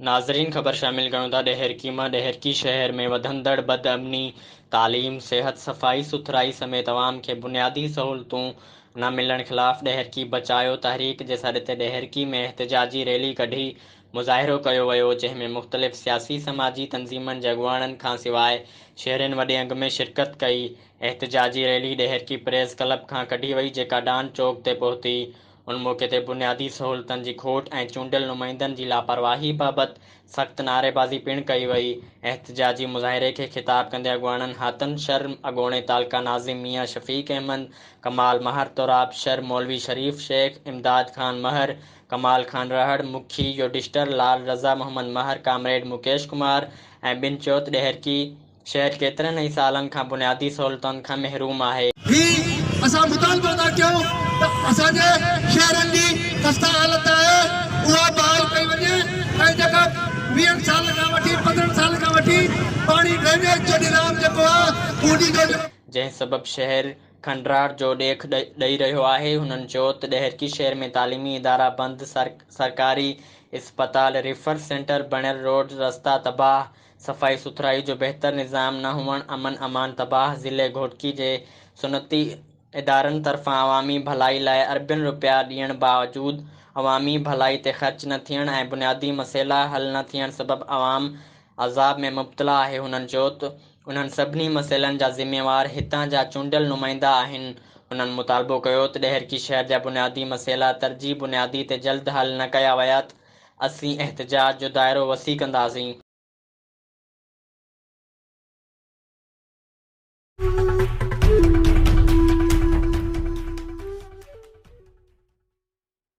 ناظرين خبر شامل ڪيون ٿا ڏهرڪي مان ڏهرڪي شهر ۾ وڌندڙ بدامني، تعليم، صحت، صفائي سٿرائي سميت عوام کي بنيادي سهولتون نه ملڻ خلاف ڏهرڪي بچايو تحريڪ جي سڏ تي ڏهرڪي ۾ احتجاجي ريلي ڪڍي مظاهرو ڪيو ويو جنهن ۾ مختلف سياسي سماجي تنظيمن جي اڳواڻن کان سواء شهرين وڏي انگ ۾ شرڪت ڪئي احتجاجي ريلي ڏهرڪي پريس ڪلب کان ڪڍي وئي جيڪا ڊان چوڪ تي پهتي ان موقعي تي بنيادي سهولتن جي کوٽ ۽ چونڊيل نمائندن جي لاپرواهي بابت سخت نعريبازي پڻ ڪئي وئي. احتجاجي مظاهري کي خطاب ڪندي اڳواڻن حاتم شر، اڳوڻي تعلقه ناظم ميان شفيق احمد، ڪمال مهر، تراب شر، مولوي شريف شيخ، امداد خان مهر، ڪمال خان رهڙ، مکي يوڊشٽر لال رضا محمد مهر، ڪامريڊ مڪيش ڪمار ۽ ٻين چيو ته ڏهرڪي شهر ڪيترن ئي سالن کان بنيادي سهولتن کان محروم آهي. هي اسان مطالبو ٿا ڪيون ته اسان جي شهرن جي خسته حالت آهي اها بحال ڪئي وڃي ۽ جيڪا ويهن سالن کان وٺي پندرهن سالن کان وٺي پاڻي ڊرينيج جو نظام جيڪو آهي اهو ڏيندو جو. جنهن سبب شهر کنڊرات جو ڏيک ڏئي رهيو آهي. هنن چيو ته ڏهرڪي شهر ۾ تعليمي ادارا بند، سرڪاري اسپتال ريفر سينٽر بڻيل روڊ رستا تباهه، صفائي سٿرائي جو بهتر نظام نه هئڻ، امن امان تباهه، ضلعي گهوٽڪي جي صنعتي ادارن طرفان عوامي ڀلائي لاء اربين رپيا ڏيڻ باوجود عوامي ڀلائي تي خرچ نه ٿيڻ ۽ بنيادي مسئلا حل نه ٿيڻ سبب عوام عذاب ۾ مبتلا آهي هنن چيو ته انهن سڀني مسئلن جا ذميوار هتان جا چونڊيل نمائندا آهن هنن مطالبو ڪيو ته ڏهرڪي شهر جا بنيادي مسئلا ترجيح بنيادي تي جلد حل نه ڪيا ويا ته اسين احتجاج جو دائرو وسيع ڪنداسين.